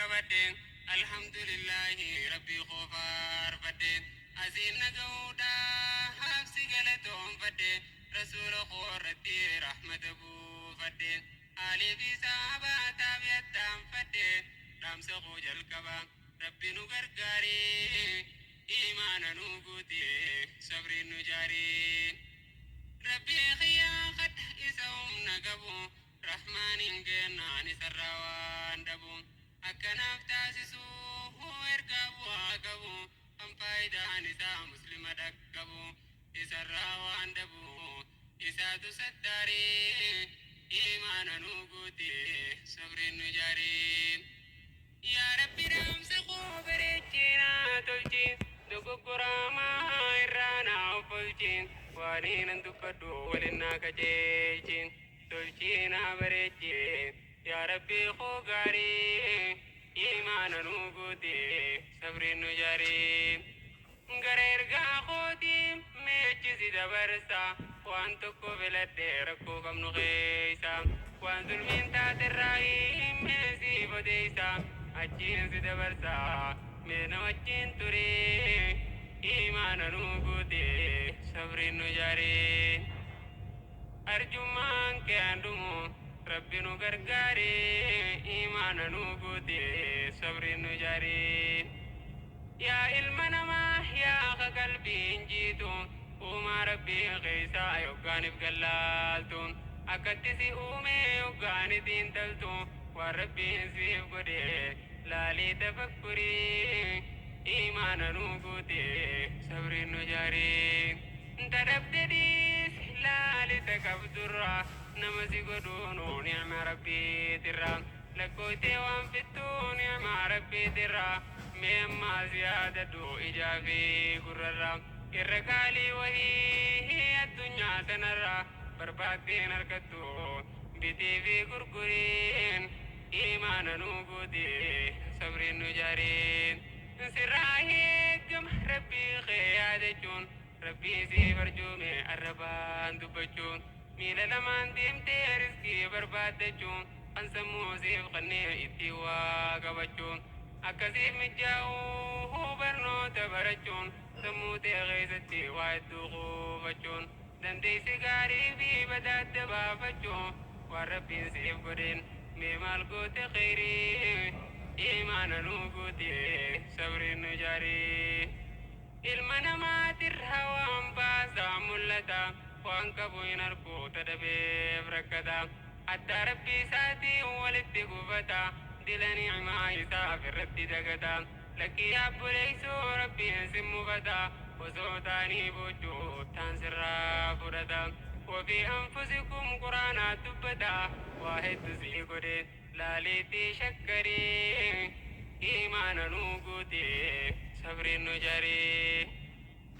qabadhe, Alhamdulillaahi Rabbii koo faarfadhe. Asiin na gahuudhaaf si galatoomfadhe, Rasuula koo irratti rahmata buufadhe. Aalii fi sahaabaa taabi'atti aanfadhe, Dhaamsa koo jalqaba Rabbi nu gargaari, Iimaana nu guuti, sabriin nu jaari. Rabbii kiyya kadha isa humna qabu, Rahmaaniin kennaan isarraa waan dhabu. Akka naaf taasisu ergaa bu'aa qabu, kan faayidaan isaa muslima dhaqqabu. Isarraa waan dhabu isaatu sattaari, Iimaana nu guuti, sabriin nu jaari. Yaa Rabbi dhaamsa koo bareechii naa tolchi, dogoggora hamaa irraa naa offolchi, waaniinan dubbadhu walin naa qajeelchi, tolchii naa bareechi. Yaa Rabbii koo gaarii, iimaana nuu guuti, sabriin nu jaari. Gara ergaa kootii mee achi si dabarsa, waan tokko filadhe rakkoo qabnu keessa, waan zulmiin taaterraayi mee siif odeessa, achiin si dabarsa mee na wajjin turi, iimaana nuu guuti, sabriin nu jaari. Arjummaan kee haan dhumu, Rabbi nu gargaari, iimaana nuu guuti, sabriin nu jaari. Yaa ilma namaa yaa ka qalbiin jiitu, uumaa Rabbii keeysaa yoggaan if gallaaltu, akkatti si uume yoggaan xiinxaltu, waan Rabbiin siif godhe laalii tafakkuri, iimaana nuu guuti, sabriin nu jaari. Ta dhabde dhiisi laali ta qabdurra, nama si godhuunu ni'maa Rabbiitirra. Lakkooytee waan fixxu ni'maa Rabbiitirra, mee ammaas yaadadhu ijaa fi gurrarra. Irra qaalii wahii addunyaa tanarra, barbaaddee hin argattu bitii fi gurguriin. Iimaana nuu guuti, sabriin nu jaari. Sirraa eeggama Rabbii kee yaadachuun, Rabbii siif arjoome arrabaan dubbachuun, miila lamaan deemtee rizqii barbaaddachuun, kan sammuu siif kennee ittiin waa qabachuun, akka siif mijjaa'u barnoota barachuun, sammuu tee keessatti waa hedduu kuufachuun, dandeessi gaarii fi badaa adda baafachuun, waan Rabbiin siif godheen mee maal goote kheyrii? Iimaana nuu guuti, sabriin nu jaari. Ilma namaatirraa waan baasaa mul'ata, waan qabu hin arku ta dhabeef rakkata. Hattaa Rabbii isaatiin walitti gufata, dila ni'maa isaaf irratti dagata. Lakkii yaa obboleessoo Rabbiin sin mufata, osoo taanii boochu taan sirraa fudhata. Wafii anfusikum qur'aanaa dubbata, waa heddu sii godhe. Laaliitii shakkarii, iimaana nuu guuti, sabriin nu jarii.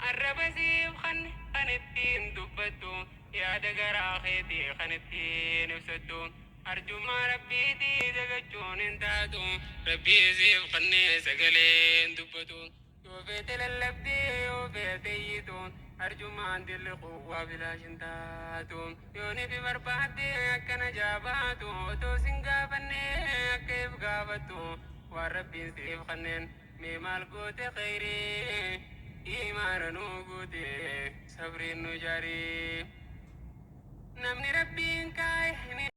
Arraba siif kanne kan ittiin dubbattu, yaada garaa keetii kan ittiin ibsattu. Arjummaa Rabbiitii dagachuun hin taatu, Rabbii siif kannee sagaleen dubbatu. Yoo feete lallabdee yoo feete iyyitu, arjummaan dilli quwwaa bilaash hin taatu. Yoo nifi barbaadde akka najaa baatu, otoo sin gaafanne akka if gaafattu, waan Rabbiin siif kanneen mee maal goote kheyrii? Iimaana nuu guuti, sabriin nu jaari. Namni Rabbiin kaaye ni.